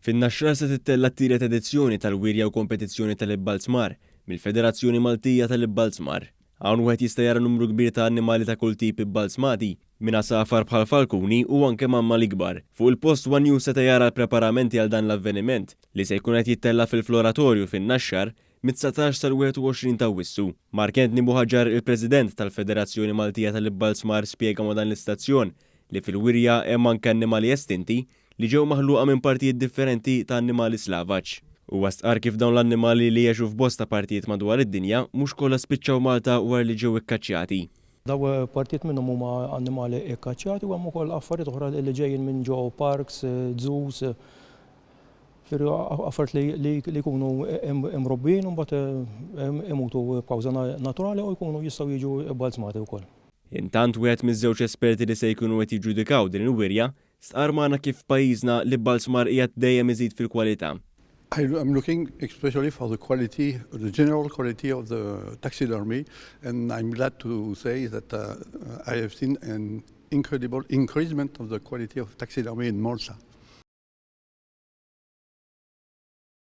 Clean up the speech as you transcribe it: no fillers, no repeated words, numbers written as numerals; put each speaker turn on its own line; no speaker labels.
Fin-Naxxar se tittella' t-tielet edizzjoni tal-wirja u kompetizzjoni tal-ibbalzmar mill-Federazzjoni Maltija tal-Ibbalzmar. Hawn wieħed jista' jara numru kbir ta' annimali ta' kull tip ibbalzmati, minn għasafar bħal falkuni u anke mammali kbar. Fuq il-post one News seta' jara l-preparamenti għal dan l-avveniment li se jkun qed jittella' fil-Floratorju fin-Naxxar mit-19 sal-21 ta' Awwissu. Mark Anthony Buhagiar, il-President tal-Federazzjoni Maltija tal-Ibbalzmar, spjega ma' dan l-istazzjon li fil-wirja hemm anke annimali estinti li ġew maħluqa minn partijiet differenti ta' annimali slavaġ. Huwa stqarr kif dawn l-annimali li jgħixu f'bosta partijiet madwar id-dinja mhux kollha spiċċaw Malta wara li ġew ikkaċċjati.
Daw partijiet minnhom huma annimali ikkaċċjati u hemm ukoll affarijiet oħra li ġejjin minn ġo parks, zoos, affarijiet li jkunu imrobbijin u mbagħad imutu b'kawża naturali u jkunu jistgħu jiġu bbalzmati wkoll.
Intant, wieħed miż-żewġ esperti li se jkunu qed jiġġudikaw din il-wirja stqarr magħna kif f'pajjiżna l-ibbalzmar qiegħed dejjem iżid fil-kwalità.
I'm looking especially for the quality, the general quality of the taxidermy, and I'm glad to say that I have seen an incredible increasement of the quality of taxidermy in Malta.